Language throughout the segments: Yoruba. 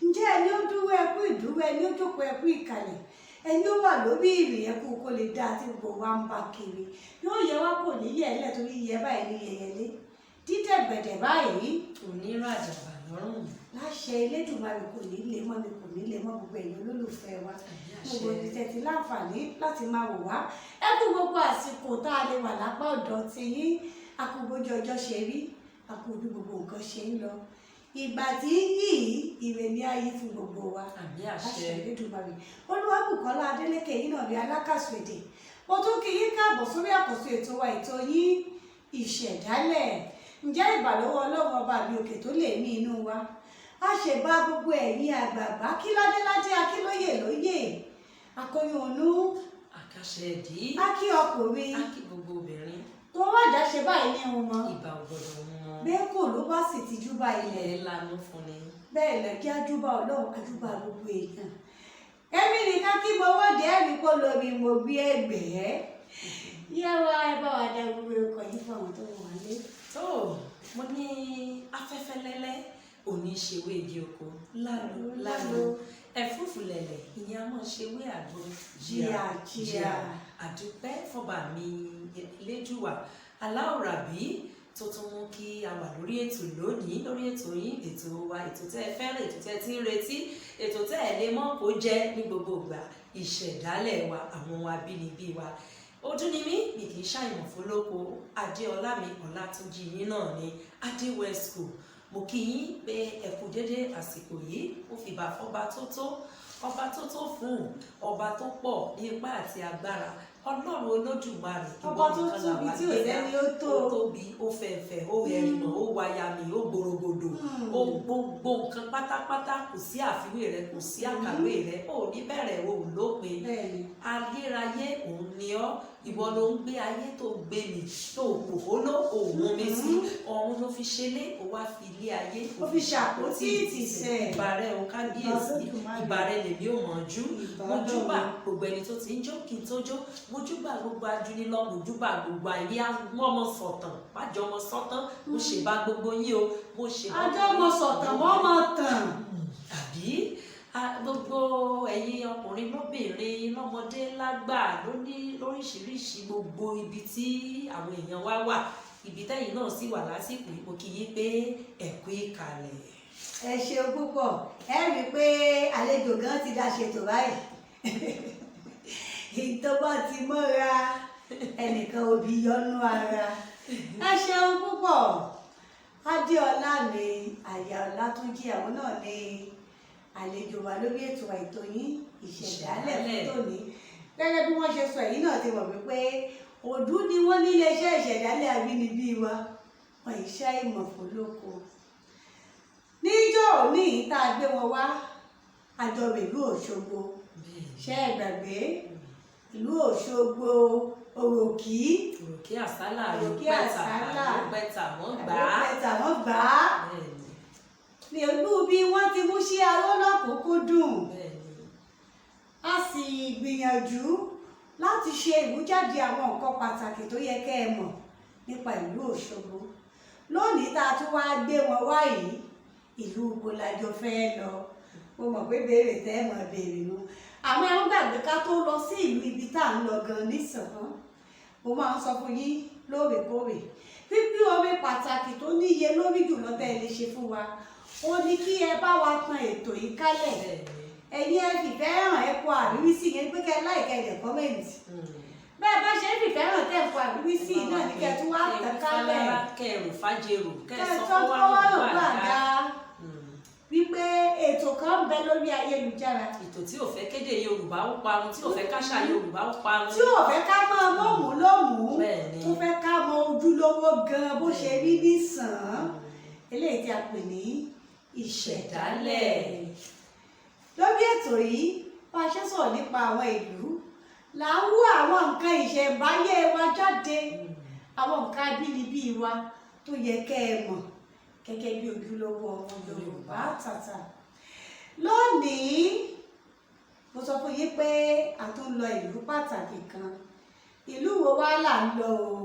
Ǹjẹ́ ẹni ó dúró ẹkú ìdúró, ẹni ó jókòó ẹkú ìkàlẹ̀, ẹni ó wà lórí ìrìn ẹkú kó lè dáa tí gbogbo wa ń bá kiri. Yóò yẹ wá kò níyẹ̀ ẹlẹ́ torí yẹ báyìí ní yẹyẹlé. Dídẹ̀gbẹ̀dẹ̀ báyìí. Onírọ̀ àjàbà lọ́rùn. Láṣẹ Elédùmarè, kò ní lè mọ́ mi, kò ní lè mọ́ gbogbo ẹ̀yin olólùfẹ́ wa. Gbogbo ibi tẹ́ ti láǹfààní láti máa wò wá. Ẹ kú gbogbo àsìkò tá a lè wà lápá ọ̀dọ̀ ti yín. A kú bójú ọjọ́ ṣe rí, a kú bí gbogbo nǹkan ṣe ń lọ. Ìgbà tí yìí ire ní ayé fún gbogbo wa. Àmì Láṣẹ àṣẹ. Elédùmarè. Olúwabùkọ́lá Adélékè yìí náà rí alákàsù èdè. Mo tún kí yín káàbọ̀ sórí àkóso ètò wa, ètò yín, Ìṣẹ̀dálẹ̀. Ǹjẹ́ ìbàlọ́wọ́ Ọlọ́run ọba mi òkè tó lè ní inú wa. A ṣe bá gbogbo ẹ̀yin àgbààgbà kí ládéládé, akílóyè lóyè. Akóyún onú. Àkàṣe ẹ̀dí. Akí ọkùnrin. Akí gbogbo obìnrin. Tó wá dáṣe báyìí ní ohun wọn. Ìbà ò gbọdọ̀ wọn. Bẹ́ẹ̀ kò ló bá sì ti júbà ilẹ̀. Ilẹ̀ lanu fún ni. Bẹ́ẹ̀ lẹ kí ajúbà Ọlọ́run, ajúbà gbogbo èèyàn. Èmi nìkan kí mo wọ́de ẹ̀rí kó lómi mo gbé ẹgbẹ́. Yá wa, ẹ bá wa dá gbogbo ọkọ̀ yìí fún àwọn tó wà lé. Tó mo ní afẹ́fẹ́ lẹ́lẹ́ òní ṣèwé igi oko lálu lálu, ẹ̀fúùfù lẹ̀lẹ̀ ìyẹn a máa ṣèwé àgbo. Jíà jíà. Àdúpẹ́ fọba mi Elédùwà aláwòrábí tó tún mú kí a wà lórí ètò lónìí, lórí ètò yín, ètò wa, ètò tẹ́ ẹ fẹ́ràn, ètò tẹ́ ẹ ti ń retí, ètò tẹ́ ẹ lè mọ́ kó jẹ́ ní gbogbo ìgbà, Ìṣẹ̀dálẹ̀ wa, àwọn ohun abínibí wa. Ojú ni mí, mi kì í ṣàìmọ̀ fólóko. Adéọlá mi Ọlátúnjí yín náà ni Adé Wesco. Mo kí yín pé ẹ kú dédé àsìkò yìí. Ó fi bà fọba tó tó, ọba tó tó fún, ọba tó pọ̀ ní ipá àti agbára, Ọlọ́run Olódùmarè. Ọba tó tóbi tí ò sẹ́ni ó tó. Ó tóbi, ó fẹ̀fẹ̀, ó hẹrìmọ̀, ó wayami, ó gbòrògbòdò, ó gbogbo nǹkan pátápátá. Kò sí àfiwé rẹ, kò sí àkàwé rẹ, ó ní bẹ̀rẹ̀, ó lópin. Bẹ́ẹ̀ni. Ayérayé òun ni ọ́. Ìwọ ló ń gbé ayé tó gbé mi tó pòhóló òun mi sí ọ̀run ló fi ṣe lé, ó wá fi ilé ayé. Ó fi ṣàpótí ìtìsẹ̀. Ìbà rẹ o, kábíyèsí. Olódùmarè. Ìbà rẹ lèmi ò mọ̀ jú. Ìbà Mo júbà Ọlọ́run. gbogbo ẹni tó ti ń jó kí n tó jó. Mo júbà gbogbo ajúnilọ, mo júbà gbogbo ayé ọmọ sọ̀tàn májọ ọmọ sọ̀tàn. Mo ṣèbà gbogbo yín o, mo ṣèbà. Ajọ́ ọmọ sọ̀tàn mọ́ ọmọ tàn. Àbí gbogbo ẹ̀yin ọkùnrin lóbìnrin lọ́mọdé lágbà lóní lóríṣiríṣi, gbogbo ibi tí àwọn èèyàn wa wà, ibi tẹ́yìn náà sì wà lásìkò yìí, mo kí yín pé ẹ kú ìkàlẹ̀. Ẹ ṣeun púpọ̀. Ẹ rí i pé àlejò gan ti dá ṣètò báyìí. Ìtọ́ bá ti mọ́ra ẹnìkan òbí yọnú ara. Ẹ ṣeun púpọ̀. Adéọlá mi àyà Ọlátúnjí, àwọn náà ní àlejò wa lórí ètò àìtó yín, Ìṣẹ̀dálẹ̀ fún tòní. Gẹ́gẹ́ bí wọ́n ṣe sọ, èyí náà ti mọ̀ wípé òdú ni wọ́n ní iléeṣẹ́ Ìṣẹ̀dálẹ̀ abínibí wa, wọn iṣẹ́ ìmọ̀ fólóko. Níjọ́ òní tá a gbé wọn wá, àjọ ìlú Òṣogbo. Ṣé ẹ gbàgbé ìlú Òṣogbo, Òròkì? Òròkè àsálà. Òròkì Àsálà. Àlùpẹ̀tà wọ́n gbà á. Àlùpẹ̀tà wọ́n gbà á. Bẹ́ẹ̀ni. Ní olú bí wọ́n ti mú sí aró lọ́kùnkúndùn. Bẹ́ẹ̀ni. A sì gbìyànjú láti ṣe ìwújáde àwọn nǹkan pàtàkì tó yẹ kẹ́ ẹ mọ̀ nípa ìlú Òṣogbo. Lónìí tá a tún wá gbé wọn wá yìí, ìlú ibo la jọ fẹ́ lọ? Mo mọ̀ pé béèrè tẹ́ ẹ mọ̀ béèrè nu. Àmọ́ ẹ ń gbàgbé, ká tó lọ sí ìlú ibi tá à ń lọ gan nísàn-án, mo máa ń sọ fún yín lóòrèkóòrè pípí oore pàtàkì tó níye lórí jùlọ tẹ́ ẹ lè ṣe fún wa ó ní kí ẹ bá wa tan ètò yìí kálẹ̀. Ẹ̀yin ẹ fìfẹ́ hàn, ẹ kọ àríwísí yẹn pé kẹ́ ẹ like, ẹ dẹ̀ comment. Bẹ́ẹ̀ bá ṣe ń fìfẹ́ hàn, tẹ́ ẹ kọ àríwísí náà ní kẹ́ ẹ tún wá tàn kálẹ̀. Kẹrù fàjèrò. Kẹ́ ẹ tọ́ kọ́ wá rò gbàgà wípé ètò kan ń bẹ lórí ayélujára. Ètò tí ò fẹ́ kéde Yorùbá ó parun, tí ò fẹ́ káṣà Yorùbá ó parun. Tí ò fẹ́ ká máa mọ̀mú lọ́mùú. Bẹ́ẹ̀ni. Tó fẹ́ ká mọ ojúlówó gan bó ṣe rí nísàn-án, eléyìí tí a pè ní Ìṣẹ̀dálẹ̀. Lórí ètò yìí, bá a ṣe sọ̀rọ̀ nípa àwọn ìlú, là ń wú àwọn nǹkan ìṣẹ̀ǹbáyé wa jáde, àwọn nǹkan abínibí wa tó yẹ kẹ́ ẹ mọ̀ gẹ́gẹ́ bí ojúlówó ọmọ Yorùbá tàtà. Lónìí, mo sọ fún yín pé a tún lọ ìlú pàtàkì kan. Ìlú wo wá là ń lọ o?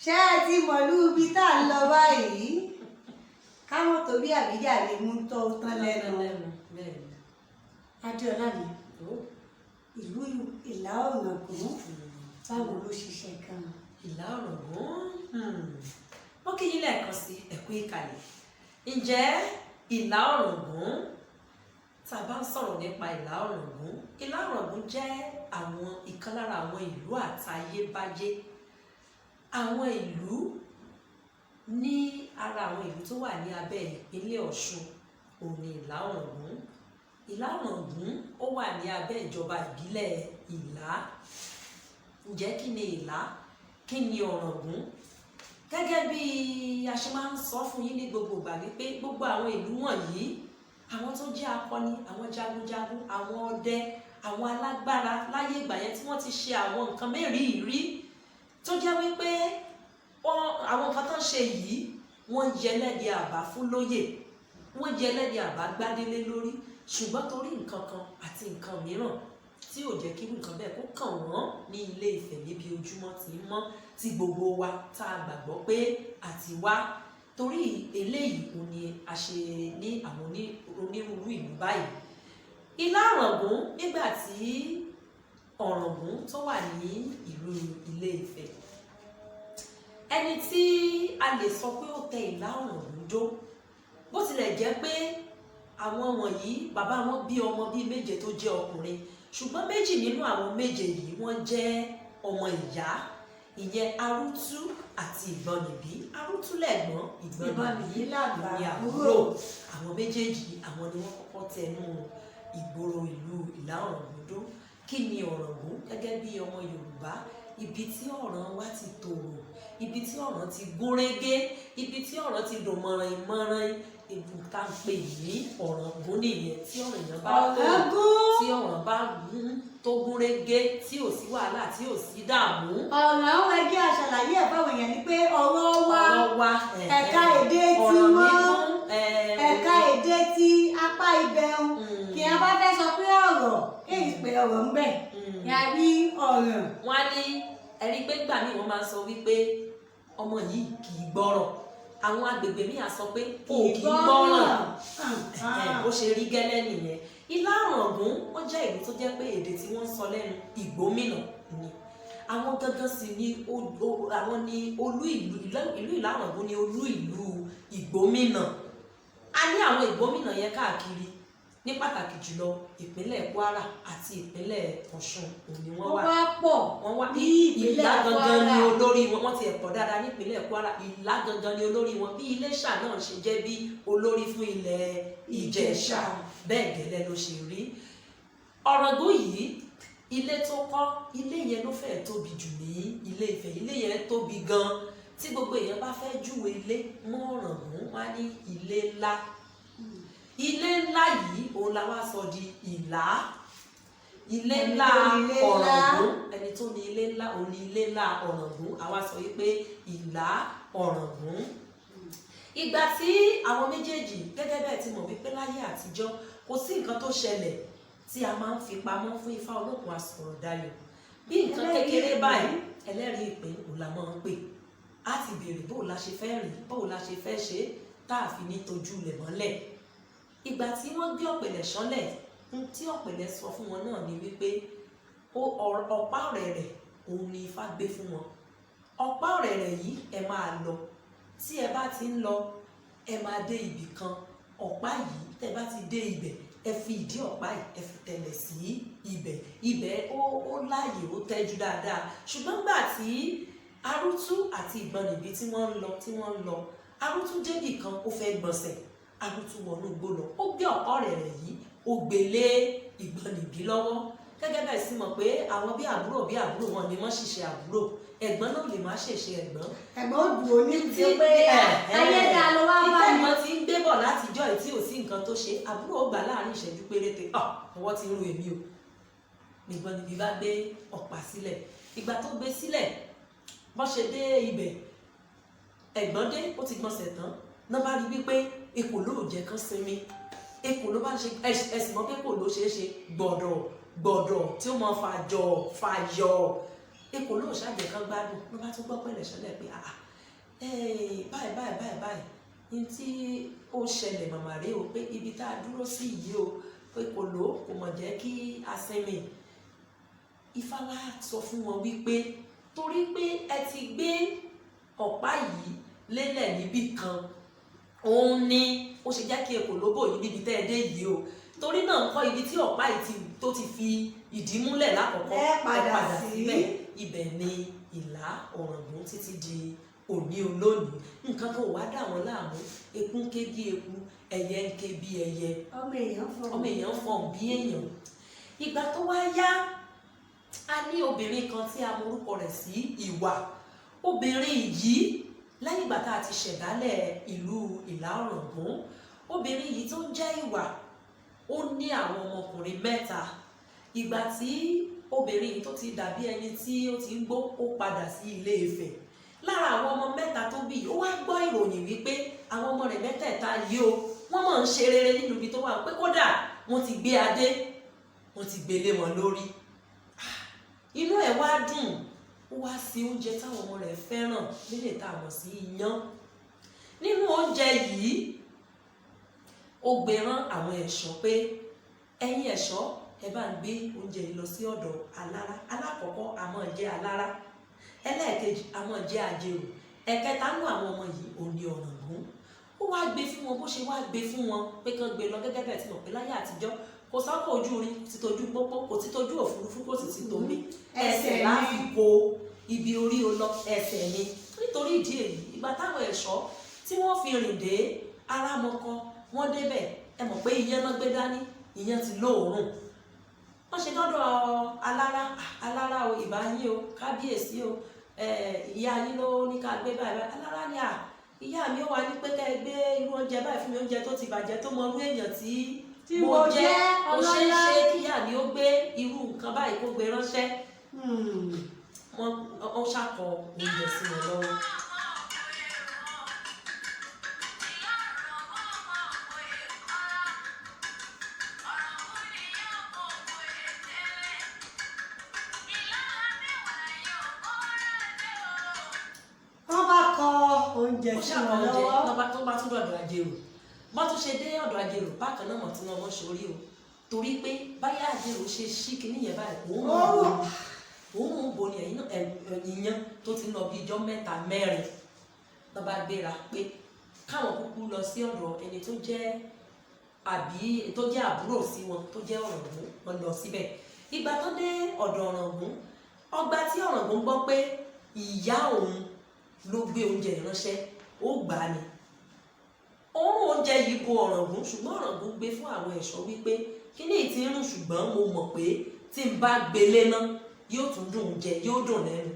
Ṣé ẹ ti mọ̀lú ibi tá à ń lọ báyìí? Káwọn tó bí àbíjàre mú tó tán lẹ́nu. Bẹ́ẹ̀ ni. Adéọlá mi, Ó. ìlú Ìlá Ọ̀ràngún, báwo ló ṣiṣẹ́ gan-an? Ìlá Ọ̀ràngún, wọ́n kí yín lẹ́ẹ̀kan sí ẹ̀kú ìkàlẹ̀. Ǹjẹ́ Ìlá Ọ̀ràngún, tá a bá ń sọ̀rọ̀ nípa Ìlá Ọ̀ràngún, Ìlá Ọ̀ràngún jẹ́ àwọn ìkan lára àwọn ìlú àtayébáyé, àwọn ìlú ní ara àwọn ìlú tó wà ní abẹ́ ìpínlẹ̀ Ọ̀ṣun, òun ni Ìlá Ọ̀ràngún. Ìlá Ọ̀ràngún ó wà ní abẹ́ ìjọba ìbílẹ̀ Ìlá. Ǹjẹ́ kí ni Ìlá, kí ni Ọ̀ràngún? Gẹ́gẹ́ bí a ṣe máa ń sọ fún yín ní gbogbo ìgbà wípé gbogbo àwọn ìlú wọ̀nyí, àwọn tó jẹ́ akọni, àwọn jagunjagun, àwọn ọdẹ, àwọn alágbára láyé ìgbà yẹn tí wọ́n ti ṣe àwọn nǹkan mérìírí tó jẹ́ wípé àwọn nǹkan tó ń ṣe yìí, wọ́n yẹlẹ́ni àbá fún lóyè, wọ́n yẹlẹ́ni àbá gbádélé lórí, ṣùgbọ́n torí nǹkan kan àti nǹkan mìíràn tí ò jẹ́ kí irú nǹkan bẹ́ẹ̀ kó kàn wọ́n ní Ilé Ifẹ̀ níbi ojúmọ́ ti ń mọ́ tí gbogbo wa tá a gbàgbọ́ pé àti wá. Torí eléyìí òun ni a ṣe ní àwọn onírúurú ìlú báyìí. Ìlá Ọ̀ràngún, nígbà tí Ọ̀ràngún tó wà ní ìlú Ilé Ifẹ̀, ẹni tí a lè sọ pé ó tẹ Ìlá Ọ̀ràngún dó, bó tilẹ̀ jẹ́ pé àwọn wọ̀nyí bàbá wọn bí ọmọ bíi méje tó jẹ́ ọkùnrin, ṣùgbọ́n méjì nínú àwọn méje yìí wọ́n jẹ́ ọmọ ìyá, ìyẹn Arútú àti Ìgbọ̀nìbí. Arútú lẹ̀gbọ́n, Ìgbọ̀nìbí làgbà ní àbúrò. Àwọn méjèèjì, àwọn ni wọ́n kọ́kọ́ tẹnu ìgboro ìlú Ìlá Ọ̀ràngún dó. Kí ni Ọ̀ràngún? Gẹ́gẹ́ bí ọmọ Yorùbá, ibi tí ọ̀ràn wa ti tòrò, ibi tí ọ̀ràn ti gúnrégé, ibi tí ọ̀ràn ti dùn mọ̀ràn-ìmọ̀ràn, ibi tá à ń pè ní Ọ̀ràngún nìyẹn. Tí ọ̀ràn yẹn bá tòrò, Ọ̀ràngún, tí ọ̀ràn bá gún tó gúnrégé, tí ò sí wàhálà, tí ò sí dààmú. Ọ̀ràn ẹgbẹ́ àṣàlàyé ẹ̀ fáwọn èèyàn ni pé ọ̀rọ̀ wa, Ọ̀rọ̀ wa, ẹ̀ka èdè ọ̀ràn tiwọn, mímú, ẹ̀ka èdè ti apá ibẹ̀ ń kí a bá fẹ́ sọ pé ọ̀rọ̀ èyí pé ọ̀rọ̀ ń bẹ̀ kí a rí ọ̀ràn. Wọ́n á ní ẹ̀rí pé gbà míì wọ́n máa ń sọ wípé ọmọ yìí kì í gbọ́rọ̀. Àwọn agbègbè míì á sọ pé o kì í gbọ́ràn. Bó ṣe rí gẹ́lẹ́ nìyẹn. Ìlá Ọ̀ràngún, wọ́n jẹ́ ìlú tó jẹ́ pé èdè tí wọ́n ń sọ lẹ́nu Ìgbómìnà ni. Àwọn gangan sì ni àwọn ni olú ìlú. Ìlú Ìlá Ọ̀ràngún ni olú ìlú Ìgbómìnà. A ní àwọn Ìgbómìnà yẹn káàkiri, ní pàtàkì jùlọ ìpínlẹ̀ Kwara àti ìpínlẹ̀ Ọ̀ṣun òun ni wọ́n Wọ́n wà. wá pọ̀ Wọ́n wá ní ìpínlẹ̀ Ìlá gangan ni Kwara. olórí wọn. Wọ́n ti ẹ̀ pọ̀ dáadáa nípínlẹ̀ Kwara. Ìlá gangan ni olórí wọn. Bí Iléṣà náà ṣe jẹ́ bí olórí fún ilẹ̀ Ìjẹ̀ṣà, bẹ́ẹ̀ gẹ́lẹ́ ló ṣe rí. Ọ̀ràngún yìí, ilé tó kọ́, ilé yẹn ló fẹ́ẹ̀ tóbi jù ní Ilé Ifẹ̀. Ilé yẹn tóbi gan. Tí gbogbo èèyàn bá fẹ́ júwe ilé mọ́ Ọ̀ràngún, wọ́n á ní ilé ńlá. Ilé ńlá yìí òun la wá sọ di Ìlá, ilé Ẹni ńlá tó ní ilé ńlá. Ọ̀ràngún. Ẹni tó ní ilé ńlá òun ní ilé ńlá Ọ̀ràngún. Àwa sọ wípé Ìlá Ọ̀ràngún. Ìgbà tí àwọn méjèèjì, gẹ́gẹ́ bẹ́ẹ̀ ti mọ̀ wípé láyé àtijọ́ kò sí nǹkan tó ṣẹlẹ̀ tí a máa ń fi pamọ́ fún Ifá Olókun Asọ̀rọ̀dayọ̀. Bí nǹkan Ẹlẹ́rìí kékeré ìpín. báyìí, ẹlẹ́rìí ìpín òun la máa ń pè. Á ti béèrè bóò la ṣe fẹ́ rìn, bóò la ṣe fẹ́ ṣe é, tá a fi ní tojú ilẹ̀ mọ́lẹ̀. Ìgbà tí wọ́n gbé ọ̀pẹ̀lẹ̀ ṣánlẹ̀, ń tí ọ̀pẹ̀lẹ̀ sọ fún wọn náà ni wípé ọ̀pá ọ̀rẹ̀rẹ̀ òun ni Ifá gbé fún wọn. Ọ̀pá ọ̀rẹ̀rẹ̀ yìí, ẹ máa lọ, tí ẹ bá ti ń lọ, ẹ máa dé ibì kan. Ọ̀pá yìí, tẹ́ bá ti dé ibẹ̀, ẹ fi ìdí ọ̀pá yìí, ẹ fi tẹ̀lẹ̀ sí ibẹ̀. Ibẹ̀ ó láàyè, ó tẹ́jú dáadáa. Ṣùgbọ́n gbà tí Arútú àti Ìgbọ̀nìbí tí wọ́n ń lọ, tí wọ́n ń lọ, Arútú débì kan, ó fẹ́ gbọ̀nsẹ̀. Arútú wọnú igbó lọ, ó gbé ọ̀pá ọ̀rẹ̀rẹ̀ yìí, ó gbé lé Ìgbọ̀nìbí lọ́wọ́. Gẹ́gẹ́ bẹ́ẹ̀ sì mọ̀ pé àwọn bí àbúrò bí àbúrò wọn ni wọ́n ṣiṣẹ́ àbúrò, ẹ̀gbọ́n náà lè má ṣèṣe ẹ̀gbọ́n. Ẹ̀gbọ́n ó dùn ó ní tí ó pé ayé dáa ló wá bá mi. Ìtẹ̀gbọ́n ti ń gbé bọ̀ látijọ́ ẹ̀ tí ò sí nǹkan tó ṣe, àbúrò ó gbà láàrin ìṣẹ́jú péréte. Ọwọ́ ti ń ro èmi o. Nìgbọ́n níbi bá gbé ọ̀pá sílẹ̀. Ìgbà tó gbé sílẹ̀, bọ́n ṣe dé ibẹ̀, ẹ̀gbọ́n dé, ó ti gbọ̀nsẹ̀ tán náà, bá rí wípé ekòló ò jẹ́ kán sinmi. Ekòló bá ń ṣe, ẹ̀sìn mọ́ pé kò ló ṣeé ṣe gbọ̀dọ̀ gbọ̀dọ̀ tí ó mọ fàjọ fàyọ̀. Ekòló ò ṣàjẹ́ kan gbádùn. Ló bá tún gbọ́ pẹ̀lẹ́ ṣẹlẹ̀ pé àà, báyìí báyìí báyìí báyìí ní tí ó ṣẹlẹ̀ màmá rèé o, pé ibi tá a dúró sí yìí o, pé ekòló kò mọ̀ jẹ́ kí a sinmi. Ifá wá sọ fún wọn wípé torí pé ẹ ti gbé ọ̀pá yìí lélẹ̀ níbì kan, òun ni ó ṣe jẹ́ kí ekòló bò yín níbi tẹ́ ẹ dé yìí o. Torí náà ńkọ́, ibi tí ọ̀pá yìí tó ti fi ìdí múlẹ̀ lákọ̀ọ́kọ́, Ẹ padà sí. síbẹ̀. Ibẹ̀ ni Ìlá Ọ̀ràngún títí di òní olónìí. Nǹkan kan ò wá dà wọ́n láàmú. Eku ń ké bí eku, ẹyẹ ń ké bí ẹyẹ, ọmọ èèyàn fọhùn. Ọmọ èèyàn fọhùn bí èèyàn. Ìgbà tó wá yá, a ní obìnrin kan tí a mọ orúkọ rẹ̀ sí Ìwà. Obìnrin yìí, lẹ́yìn ìgbà tá a ti ṣẹ̀dálẹ̀ ìlú Ìlá Ọ̀ràngún, obìnrin yìí tó ń jẹ́ Ìwà, ó ní àwọn ọmọkùnrin mẹ́ta. Ìgbà tí obìnrin yìí tó ti dàbí ẹni tí ó ti ń gbó, ó padà sí Ilé Ifẹ̀. Lára àwọn ọmọ mẹ́ta tó bí, ó wá gbọ́ ìròyìn wípé àwọn ọmọ rẹ̀ mẹ́tẹ̀ẹ̀ta yìí o, wọ́n máa ń ṣe rere nínú ibi tó wà, pé kódà wọ́n ti gbé adé, wọ́n ti gbélé wọn lórí. Inú ẹ̀ wá dùn, ó wá sí oúnjẹ táwọn ọmọ rẹ̀ fẹ́ràn nílé tá a mọ̀ sí iyán. Nínú oúnjẹ yìí, ó gbé rán àwọn ẹ̀ṣọ́ pé, ẹ̀yin ẹ̀ṣọ́, ẹ bá ń gbé oúnjẹ yìí lọ sí ọ̀dọ̀ alára. Alákọ̀ọ́kọ́ a máa jẹ́ alára, ẹlẹ́ẹ̀kejì a máa jẹ́ ajérò, ẹ̀kẹta nú àwọn ọmọ yìí òun ni Ọ̀ràngún. Ó wá gbé fún wọn. Bó ṣe wá gbé fún wọn pé kán gbé lọ, gẹ́gẹ́ bẹ́ẹ̀ tí mọ̀ pé láyé àtijọ́ kò sọ́kọ̀ ojú irin, kò sí tójú pópó, kò sí tójú òfurufú, kò sì sí tómi. Ẹsẹ̀ láfi ko ibi orí o lọ, ẹsẹ̀ ni. Nítorí ìdí èyí, ìgbà táwọn ẹ̀ṣọ́ tí wọ́n fi rìn dé Arámọkọ, wọ́n débẹ̀, ẹ mọ̀ pé iyán náà gbé dání, iyán ti lóòórùn. Wọ́n ṣe dọ́dọ̀ alára. Alára o, ìbá yín o, kábíyèsí o, ìyá yín ló ní ká gbé báyìí báyìí. Alára ni à, ìyá mi ó wà ní pé ká ẹ gbé irú oúnjẹ báyìí fún mi, oúnjẹ tó ti bàjẹ́, tó mọ irú èèyàn tí tí mo jẹ́, ó ṣeé ọlọ́lá. Ṣe kíyà mi ó gbé irú nǹkan báyìí kó gbé ránṣẹ́. Wọ́n ó ṣàkọ oúnjẹ sí wọn lọ́wọ́. Wọ́n bá kọ oúnjẹ ó sí ṣàkọ wọn oúnjẹ lọ́wọ́. lọ́ba tó bá tún dọ̀dọ̀ Àjèrò, bá tún ṣe dé ọ̀dọ̀ Àjèrò bákan náà, mọ̀ tí wọ́n mọ̀ sórí o, torí pé báyà Àjèrò ṣe ṣí kinní yẹn báyìí, òun Ó mọ̀ wù. Òun ń bo ni ẹ̀yìn náà, ẹ̀yìn yẹn tó ti ń lọ bí ijọ́ mẹ́ta mẹ́rin, lọ́ bá gbéra pé káwọn kúkú lọ sí ọ̀dọ̀ ẹni tó jẹ́ àbí tó jẹ́ àbúrò sí wọn, tó jẹ́ Ọ̀ràngún. Wọn lọ síbẹ̀. Ìgbà tó dé ọ̀dọ̀ Ọ̀ràngún, ọgbà tí Ọ̀ràngún gbọ́ pé ìyá òun ló gbé oúnjẹ ìránṣẹ́, ó gbà á ni. Òórùn oúnjẹ yìí bo Ọ̀ràngún, ṣùgbọ́n Ọ̀ràngún gbé fún àwọn ẹ̀ṣọ́ wípé kíní ìtì ń rùn, ṣùgbọ́n mo mọ̀ pé tí n bá gbélé ná, yóò tún dùn jẹ, yóò dùn lẹ́nu.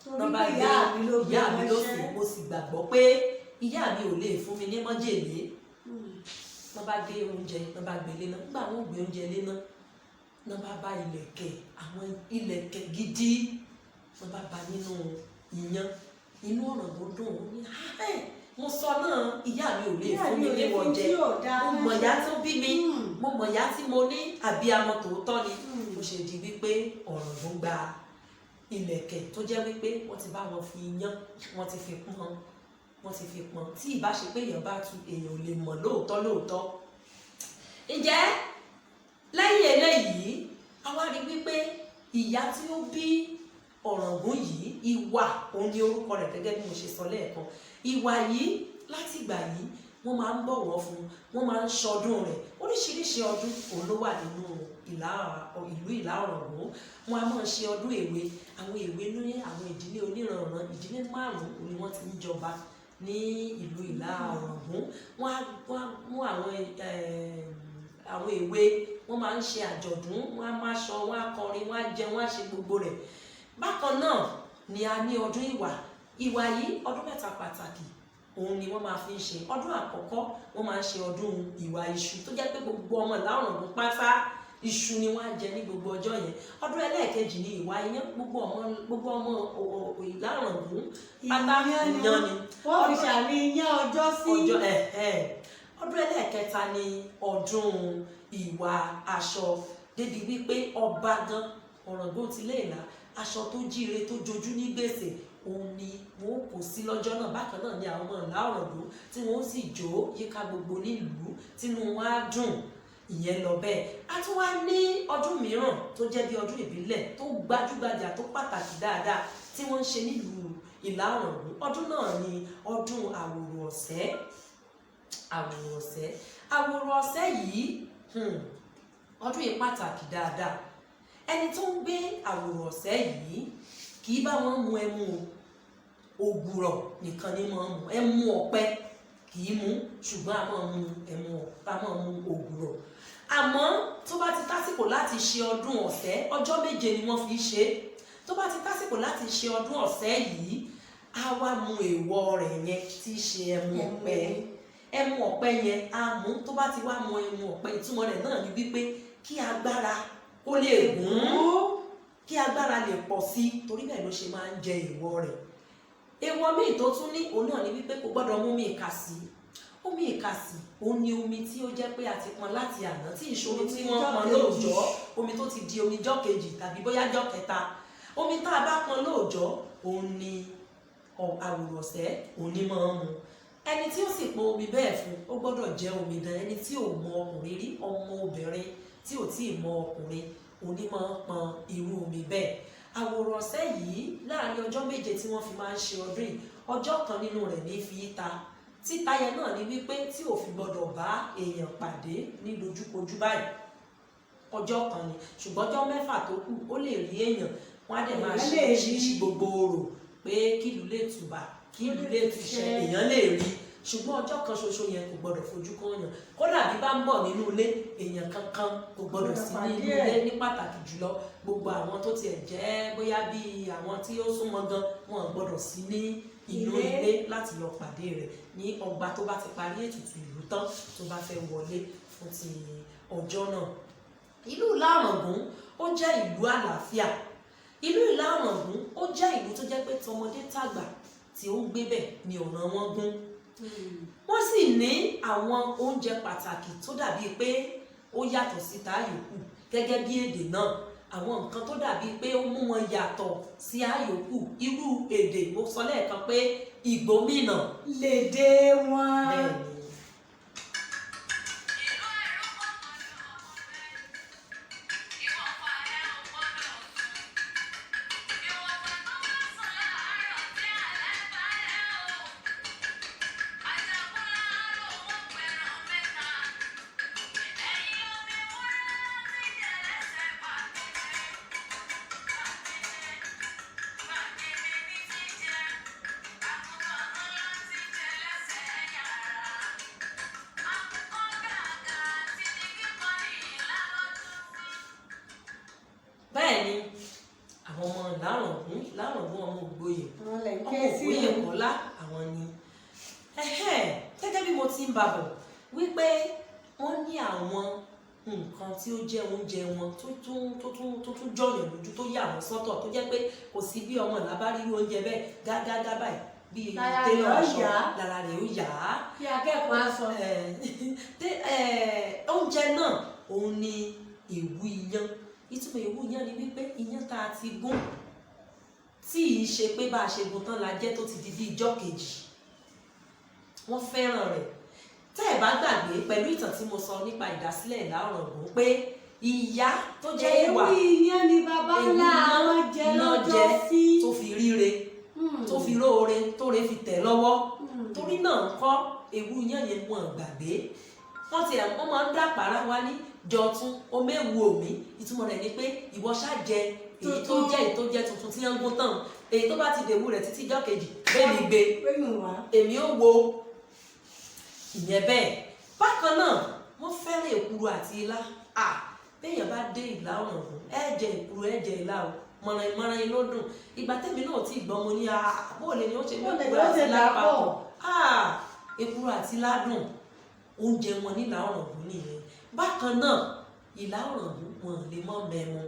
Torí Tán bá pé gbé ìyá mi ló gbé ìyá mi ló sì ránṣẹ́. mo sì gbàgbọ́ pé ìyá mi ò lè fún mi ní májèlé. Wọ́n bá gbé oúnjẹ, wọ́n bá gbé léná. Nígbà wọ́n gbé oúnjẹ léná, wọ́n bá bá ìlẹ̀kẹ̀, àwọn ìlẹ̀kẹ̀ gidi, wọ́n bá bá nínú iyán. Inú Ọ̀ràngún dùn, ó ní, "Ah, ẹ̀, mo sọ náà, ìyá mi ò lè Ìyá fún mi mi ò ní lè fún wọ́n jẹ. tí ò dáa Mo mọ̀ ìyá tó bí mi, mo mọ̀ ìyá tí mo ní, àbíamọ tòótọ́ ni." Ó ṣe di wípé Ọ̀ràngún gba ìlẹ̀kẹ̀ tó jẹ́ wípé wọ́n ti bá wọn fi iyán, wọ́n ti fi pọ́n, wọ́n ti fi pọ́n, tí ìbá ṣe pé èèyàn bá tu, èèyàn ò lè mọ̀ lóòótọ́ lóòótọ́. Ǹjẹ́ lẹ́yìn eléyìí, a wá rí wípé ìyá tí ó bí Ọ̀ràngún yìí, Ìwà òun ni orúkọ rẹ̀, gẹ́gẹ́ bí mo ṣe sọ lẹ́ẹ̀kan. Ìwà yìí, láti ìgbà yìí, wọ́n máa ń bọ̀wọ̀ fún, wọ́n máa ń ṣọdún rẹ̀. Oríṣiríṣi ọdún òun ló wà nínú ìlú Ìlá Ọ̀ràngún. Wọ́n á máa ṣe ọdún èwe, àwọn èwe ní àwọn ìdílé oníranran, ìdílé márùn-ún ni wọ́n ti ń jọba ní ìlú Ìlá Ọ̀ràngún. Wọ́n á mú àwọn èwe, wọ́n máa ń ṣe àjọ̀dún, wọ́n á máṣọ, wọ́n á kọrin, wọ́n á jẹun, wọ́n á ṣe gbogbo rẹ̀. Bákan náà ni a ní ọdún Ìwà. Ìwà yìí, ọdún mẹ́ta pàtàkì òun ni wọ́n máa fi ń ṣe. Ọdún àkọ́kọ́, wọ́n máa ń ṣe ọdún ìwà iṣu, tó jẹ́ pé gbogbo ọmọ Ìlá Ọ̀ràngún pátá, iṣu ni wọ́n á jẹ ní gbogbo ọjọ́ yẹn. Ọdún ẹlẹ́ẹ̀kejì ni ìwà iyán. Gbogbo ọmọ Ìlá Ọ̀ràngún pátá, Iyán ni. Iyán ni Wọ́n fi ṣàmì iyán ọjọ́ sí. Ọjọ́ ọdún ẹlẹ́ẹ̀kẹta ni ọdún ìwà aṣọ, débi wípé ọba gan, Ọ̀ràngún ti lé Ìlá, Aṣọ tó jíire tó jojú ní gbèsè òun ni wọn ó kó sí lọ́jọ́ náà. Bákan náà ni àwọn ọmọ Ìlá Ọ̀ràngún tí wọn ó sì jó yíká gbogbo nílùú, tínú wọn á dùn. Ìyẹn lọ bẹ́ẹ̀. A tún wá ní ọdún mìíràn tó jẹ́ bí ọdún ìbílẹ̀ tó gbajúgbajà, tó pàtàkì dáadáa, tí wọ́n ń ṣe nílùú Ìlá Ọ̀ràngún. Ọdún náà ni ọdún Àwòrò Ọ̀sẹ́. Àwòrò Ọ̀sẹ́, Àwòrò Ọ̀sẹ́ yìí, ọdún yìí pàtàkì dáadáa. Ẹni tó ń gbé Àwòrò Ọ̀sẹ́ yìí kì í bá wọn mu ẹmu o, ògùrọ̀ nìkan ni máa ń mu. Ẹmu ọ̀pẹ kì í mu, ṣùgbọ́n a máa mu ẹmu, a máa mu ògùrọ̀. Àmọ́ tó bá ti tásìkò láti ṣe ọdún ọ̀sẹ́, ọjọ́ 7 ni wọ́n fi ṣe é. Tó bá ti tásìkò láti ṣe ọdún ọ̀sẹ́ yìí, á wá mu èèwọ̀ rẹ̀ yẹn tí í ṣe ẹmu ọ̀pẹ. Ẹmu ọ̀pẹ yẹn á mú. Tó bá ti wá mu ẹmu ọ̀pẹ, ìtumọ̀ rẹ̀ náà ni wípé kí agbára kó lè gùn, kí agbára lè pọ̀ sí i. Torí bẹ́ẹ̀ ló ṣe máa ń jẹ èèwọ̀ rẹ̀. Èèwọ̀ míì tó tún ní òun náà ni wípé kò gbọ́dọ̀ mú omi ìkàsí. Omi ìkàsí òun ni omi tí ó jẹ́ pé a ti pọn láti àná, tí ìṣòro tí wọ́n pọn lóòjọ́, omi tó ti di omi jọ́ kejì tàbí bóyá jọ́ kẹta. Omi tá a bá pọn lóòjọ́ òun ni Àwòrò Ọ̀sẹ́ òun ni máa ń mu. Ẹni tí ó sì pọn omi bẹ́ẹ̀ fún, ó gbọ́dọ̀ jẹ́ omidan, ẹni tí ò mọ ọkùnrin rí, ọmọ obìnrin tí ò tí ì mọ ọkùnrin, òun ni máa ń pọn irú omi bẹ́ẹ̀. Àwòrò Ọ̀sẹ́ yìí, láàrin ọjọ́ 7 tí wọ́n fi máa ń ṣe ọdún yìí, ọjọ́ kan nínú rẹ̀ ní fi ta. Títa yẹn náà ni wípé tí ò fi gbọ́dọ̀ bá èèyàn pàdé ní dojúkojú báyìí. Ọjọ́ kan ni, ṣùgbọ́n ọjọ́ 6 tó kù, ó lè rí èèyàn, wọ́n á dẹ̀ máa ṣe oríṣiríṣi gbogbo orò pé kílùú lè tùbà, kílùú lè túṣẹ, èèyàn lè rí. Ṣùgbọ́n ọjọ́ kan ṣoṣo yẹn, kò gbọ́dọ̀ fojú kan yàn. Kódà bí bá ń bọ̀ nínú ilé, èèyàn kankan kò gbọ́dọ̀ sí nínú ilé, ní pàtàkì jùlọ gbogbo àwọn tó tiẹ̀ jẹ́ bóyá bíi àwọn tí ó súnmọ́ gan, wọn gbọ́dọ̀ sí ní inú ilé láti lọ pàdé rẹ̀ ní ọgbà tó bá ti parí ètùtù ìlú tán, tó bá fẹ́ wọlé fún ti ọjọ́ náà. Ìlú Ìlá Ọ̀ràngún ó jẹ́ ìlú àlàáfíà. Ìlú Ìlá Ọ̀ràngún ó jẹ́ ìlú tó jẹ́ pé tọmọdé tàgbà tí ó ń gbé bẹ̀ ni ọ̀ràn wọn gún. Wọ́n sì ní àwọn oúnjẹ pàtàkì tó dàbí pé ó yàtọ̀ sí tàyòkù, gẹ́gẹ́ bí èdè náà, àwọn nǹkan tó dàbí pé ó mú wọn yàtọ̀ sí àyòkù. Irú èdè mo sọ lẹ́ẹ̀kan pé Ìgbómìnà lédè wọn. Bẹ́ẹ̀ ni. Bẹ́ẹ̀ ni, àwọn ọmọ Ìlá-Ọ̀ràngún, Ìlá-Ọ̀ràngún ọmọ Ògboyè, Àwọn lẹ̀ ń ọmọ ké sí. Ògboyè Kọ́lá, àwọn ni. Gẹ́gẹ́ bí mo ti ń babọ̀ wípé wọ́n ní àwọn nǹkan tí ó jẹ́ oúnjẹ wọn tó tún jọ̀yàn lójú, tó yà wọ́n sọ́tọ̀, tó jẹ́ pé kò sí bí ọmọ Ìlá bá rí irú oúnjẹ bẹ́ẹ̀ gágágá báyìí bíi Lára télọ̀ rẹ̀ ó aṣọ yá. lára rẹ̀ ó yá. Bí akẹ́kọ̀ọ́ aṣọ. Oúnjẹ náà òun ni èwú iyán. Ìtumọ̀ èwú iyán ni wípé iyán tá a ti gún, tí ì ṣe pé bá a ṣe gún tán la jẹ́, tó ti di bí ijọ́ kejì, wọ́n fẹ́ràn rẹ̀. Tẹ́ ẹ̀ bá gbàgbé pẹ̀lú ìtàn tí mo sọ nípa ìdásílẹ̀ Ìlá Ọ̀ràngún, pé ìyá tó jẹ́ ìwà Èwú iyán ni baba ńlá Èwú wọn jẹ iyán náà lọ́jọ́ jẹ sí. tó fi ríre, tó fi róore, tó re fi tẹ̀ lọ́wọ́. Torí náà ń kọ́, èwú iyán yẹn wọn gbàgbé. Wọ́n ti wọ́n máa ń dàpàrà wá ní jọ̀tún oméwu òmí. Ìtumọ̀ rẹ̀ ni pé ìwọ ṣá jẹ èyí tó Tuntun. jẹ́ èyí tó jẹ́ tuntun tí wọ́n ń gún tán, èyí tó bá ti dèwú rẹ̀ títí jọ́ kejì bẹ́ẹ̀ ni gbé Gbẹ̀yìn wá. èmi ò wo ìyẹn bẹ́ẹ̀. Bákan náà, wọ́n fẹ́ràn èkuru àti ilá. À béèyàn bá dé Ìlá Ọ̀ràngún, ẹ jẹ èkuru, ẹ jẹ ilá o, mọ̀ràn mọ̀ràn ló dùn. Ìgbà tẹ́mi náà tí gbọ́n, mo ní bó lè ní ó ṣe mú Bó lè èkuru ní ó àti ṣe ilá dà pọ̀? papọ̀? Èkuru àti ilá dùn. Oúnjẹ wọn ní Ìlá Ọ̀ràngún nìyẹn. Bákan náà, Ìlá Ọ̀ràngún wọn lè mọ́ mẹ́mu.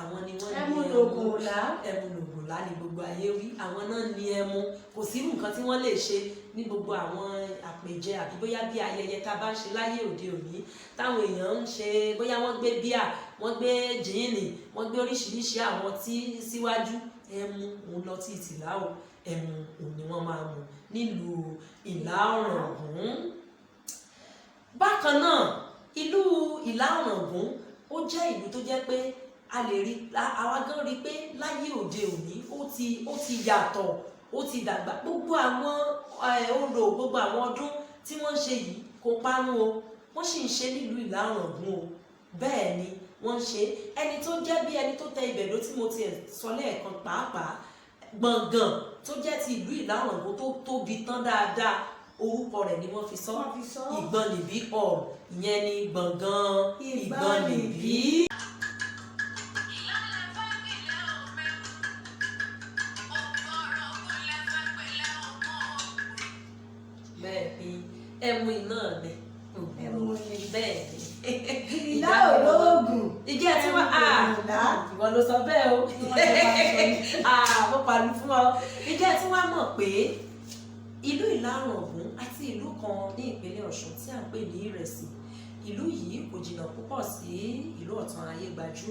Àwọn ni wọ́n ní ẹmu ẹmu. Lògùn ọ̀la. Ẹmu lògùn lá ni gbogbo ayé wí. Àwọn náà ní ẹmu. Kò sí irú nǹkan tí wọ́n lè ṣe ní gbogbo àwọn àpèjẹ àbí bóyá bí ayẹyẹ tá a bá ń ṣe láyé òde òní táwọn èèyàn ń ṣe, bóyá wọ́n gbé bíà, wọ́n gbé jíìnì, wọ́n gbé oríṣiríṣi àwọn tí síwájú, ẹmu òun lọ tí ìtìlá o. Ẹmu òun ni wọ́n máa mu nílùú Ìlá Ọ̀ràngún. Bákan náà, ìlú Ìlá Ọ̀ràngún, ó jẹ́ ìlú tó jẹ́ pé a lè rí, àwa gan rí pé láyé òde òní ó ti yàtọ̀, ó ti dàgbà. Gbogbo àwọn orò, gbogbo àwọn ọdún tí wọ́n ń ṣe yìí kò parun o. Wọ́n sì ń ṣe nílùú Ìlá Ọ̀ràngún o. Bẹ́ẹ̀ ni wọ́n ń ṣe. Ẹni tó jẹ́ bí ẹni tó tẹ ibẹ̀ ló tí mo tiẹ̀ sọ lẹ́ẹ̀kan pàápàá, gbọ̀ngàn tó jẹ́ ti ìlú Ìlá Ọ̀ràngún tó tóbi tán dáadáa, orúkọ rẹ̀ ni wọ́n fi sọ. Wọ́n fi sọ. Ìgbọ̀nìbí Hall, ìyẹn ni gbọ̀ngàn Ìgbọ̀nìbí. Bẹ́ẹ̀ ni, ẹmu iná ni. Ẹmu ni. Bẹ́ẹ̀ ni. Ìlá olóògùn. Ìjẹ́ tí wọ́n Ẹmu lògùn lá. Ìwọ ló sọ bẹ́ẹ̀ o. Wọ́n ṣe máa ń sọ ní. Mo pàlù fún ọ. Ìjẹ́ tí wọ́n mọ̀ pé ìlú Ìlá Ọ̀ràngún àti ìlú kan ní ìpínlẹ̀ Ọ̀ṣun tí à ń pè ní Ìrẹsì, ìlú yìí kò jìnnà púpọ̀ sí ìlú Ọ̀tàn Ayégbájú.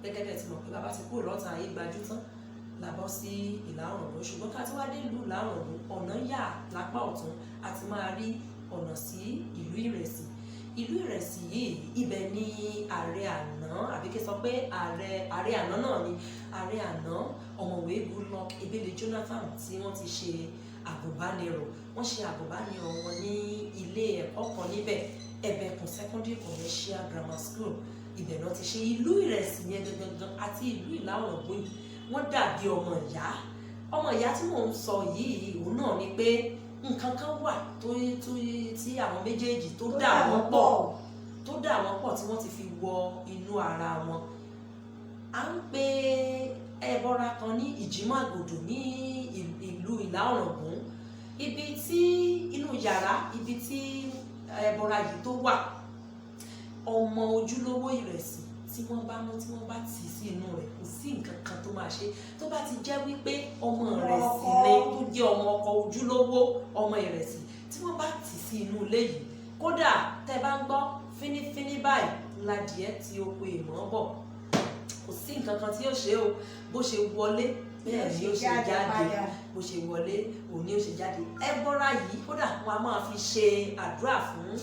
Gẹ́gẹ́ bí ẹ ti mọ̀ pé bàbá ti kúrò lọ́tàn Ayégbájú tán la bọ́ sí Ìlá Ọ̀ràngún, ṣùgbọ́n ká tó wá dé ìlú Ìlá Ọ̀ràngún, ọ̀nà yà lápá ọ̀tún, a ti máa rí ọ̀nà sí ìlú Ìrẹsì. Ìlú Ìrẹsì yìí, ibẹ̀ ni ààrẹ àná, àbí kí n sọ pé ààrẹ àná náà ni ààrẹ àná, Ọ̀mọ̀wé Goodluck Ebele Jonathan, tí wọ́n ti ṣe àgùnbánirọ̀. Wọ́n ṣe àgùnbánirọ̀ wọn ní ilé ẹ̀kọ́ kan níbẹ̀, Ẹ̀bẹ̀kùn Secondary Commercial Grammar School. Ibẹ̀ náà ti ṣe. Ìlú Ìrẹsì yẹn gangan àti ìlú Ìlá Ọ̀ràngún yìí, wọ́n dàbí ọmọ ìyá. Ọmọ ìyá tí mò ń sọ yìí, òun náà ni pé nǹkan kan wà tó tí àwọn méjèèjì tó dà wọ́n pọ̀, tó dà wọ́n pọ̀, tí wọ́n ti fi wọ inú ara wọn. À ń pe ẹbọra kan ní Ìjímàgòdò ní ìlú Ìlá Ọ̀ràngún. Ibi tí inú yàrá ibi tí ẹbọra yìí tó wà, ọmọ ojúlówó Ìrẹsì tí wọ́n bá mú, tí wọ́n bá tì sí inú rẹ̀, kò sí nǹkan kan tó máa ṣe. Tó bá ti jẹ́ wípé ọmọ Ìrẹsì ni, tó jẹ́ ọmọ ọkọ ojúlówó ọmọ Ìrẹsì tí wọ́n bá tì sí inú ilé yìí, kódà tẹ́ bá ń gbọ́ fínífíní báyìí ladìẹ tí oko ìmọ̀ bọ̀, kò sí nǹkan kan tí yóò ṣe o. Bó ṣe wọlé, bẹ́ẹ̀ ni ó ṣe jáde. Bó ṣe wọlé, òun ni ó ṣe jáde. Ẹbọra yìí, kódà wọn a máa fi ṣe àdúrà fún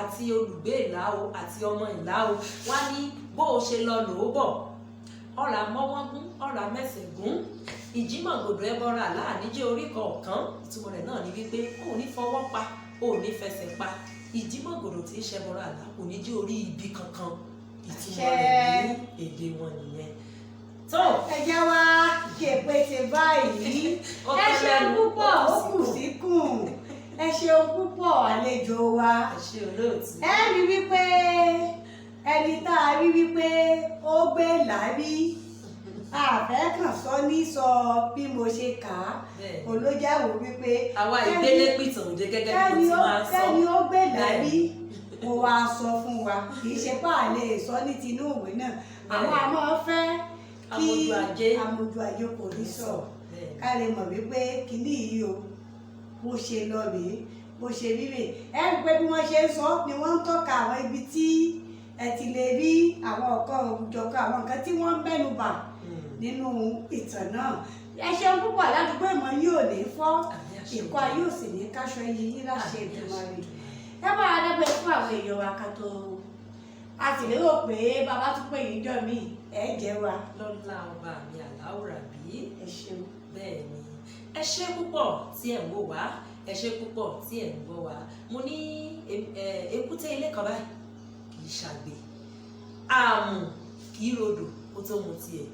àti olùgbé Ìlá o àti ọmọ Ìlá o. Wọn á ní bó o ṣe lọ lò ó bọ̀, ọ̀rà mọ́wọ́gún, ọ̀rà mẹ́sẹ̀gún, Ìjímọ̀gòdò ẹbọra láàníjẹ́ orí kọ̀ọ̀kan. Ìtumọ̀ rẹ̀ náà ni wípé o ò ní fọwọ́ pa, o ò ní fẹsẹ̀ pa. Ìjímọ̀gòdò tí ń ṣẹbọra àlá kò ní jẹ́ orí ibi kankan. Ìtumọ̀ rẹ̀ ní èdè wọn nìyẹn tó. Ẹ jẹ́ wá képe báyìí. Ó Ẹ tán ṣeun lẹ́nu, púpọ̀. Ó kù síkùn. síkùn. Ẹ ṣeun púpọ̀, àlejò wa. Ẹ ṣé, olóòtú. Ẹ rí wípé ẹni tá a rí wípé ó gbé làárí àfẹ́ kàn sọ ní sọ bí mo ṣe kà á, Bẹ́ẹ̀. olójáwò wípé Àwa ìgbélé pìtàn òde gẹ́gẹ́ bí mo ti máa ń sọ. kẹ́ni ó gbé làárí mo wá sọ fún wa, kì í ṣe pé à lè sọ ní tinú ìwé náà. Àwọn àmọ́ fẹ́ kí Amójú ajé. amójú ajé kò ní sọ Bẹ́ẹ̀. ká lè mọ̀ wípé kíní yìí o, bó ṣe lọ rèé, bó ṣe rí rèé. Ẹ rí i pé bí wọ́n ṣe ń sọ ni wọ́n ń tọ́ka àwọn ibi tí ẹ ti lè rí àwọn ọ̀kan òjọ̀kan àwọn nǹkan tí wọ́n ń mẹ́nu bà nínú ìtàn náà. Ẹ ṣeun púpọ̀. Ládùúgbò ìmọ̀ yìí ò ní fọ́. Àmín, àṣẹ. Ìkọ́ ayé ò sì ní káṣọ iyì yín láṣẹ Àmín, àṣẹ. Èdùmàrè. Ẹ bá wa dábẹ́ fún àwọn èèyàn wa ká tó, a sì lérò pé bàbá tún pè yín jọ míì, ẹ jẹ́ wa. Lọ́lá ọba mi àláwùrà bí. Ẹ ṣeun. Bẹ́ẹ̀ ni, ẹ ṣé púpọ̀ tí ẹ̀ ń wò wá, ẹ ṣé púpọ̀ tí ẹ̀ ń gbọ́ wá. Mo ní èkúté ilé kan báyìí kì í ṣàgbé, àmù kì í rodò kó tó mu tiẹ̀.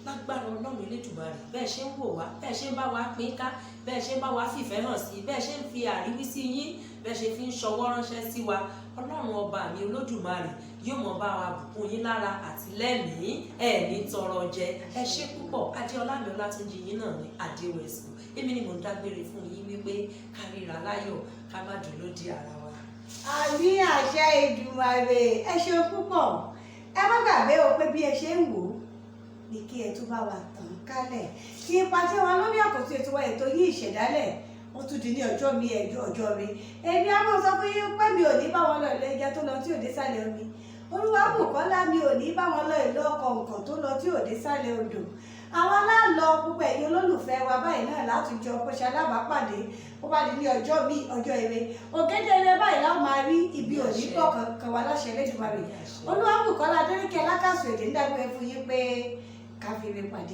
Lágbára Ọlọ́run Elédùmarè, bẹ́ẹ̀ ṣe ń wò wá, bẹ́ẹ̀ ṣe ń bá wa pín ká, bẹ́ẹ̀ ṣe ń bá wa fìfẹ́ hàn sí, bẹ́ẹ̀ ṣe ń fi àríwísí yín, bẹ́ẹ̀ ṣe fi ń ṣọwọ́ ránṣẹ́ sí wa, Ọlọ́run ọba mi Olódùmarè yóò mọ̀ bá wa bùkún yín lára àti lẹ́mìí. Ẹ̀ ní tọrọ jẹ. Ẹ ṣé púpọ̀. Adéọlá mi Ọlátúnjí yín náà ní Adéwẹ̀sùn. Èmi ni mò ń dágbére fún yín wípé ká ríra láyọ̀, ká má dùn lódì ara wa. Àmín, àṣẹ Èdùmàrè. Ẹ ṣeun púpọ̀. Ẹ má gbàgbé o pé bí ẹ ṣe ń wò ó ní kí ẹ tún bá wa tàn kálẹ̀, kí ipa tí wa lórí àkótó ètò wa, ètò yìí, Ìṣẹ̀dálẹ̀. Ó tún di ní ọjọ́ mi, ẹjọ́ ọjọ́ mi. Èmi á mọ̀ sọ fún yín pé mi ò ní bá wọn lọ ìlú ẹja tó lọ tí ò dé sálẹ̀ omi. Olúwabùkọ́lá, mi ò ní bá wọn lọ ìlú ọkọ̀ nǹkan tó lọ tí ò dé sálẹ̀ odò. Àwọn aláàlọ gbogbo ẹ̀yin olólùfẹ́ wa báyìí náà látúnjọ kó ṣe alábàápàdé. Ó bá di ní ọjọ́ mi, ọjọ́ ire, ògèdè ire báyìí láwọn máa rí. Ibi òní bọ̀ kankan wa láṣẹ Elédùmarè. Olúwabùkọ́lá Adéníkẹ́ Lákàsù èdè ń dágbére fún yín pé ká fi ire pàdé.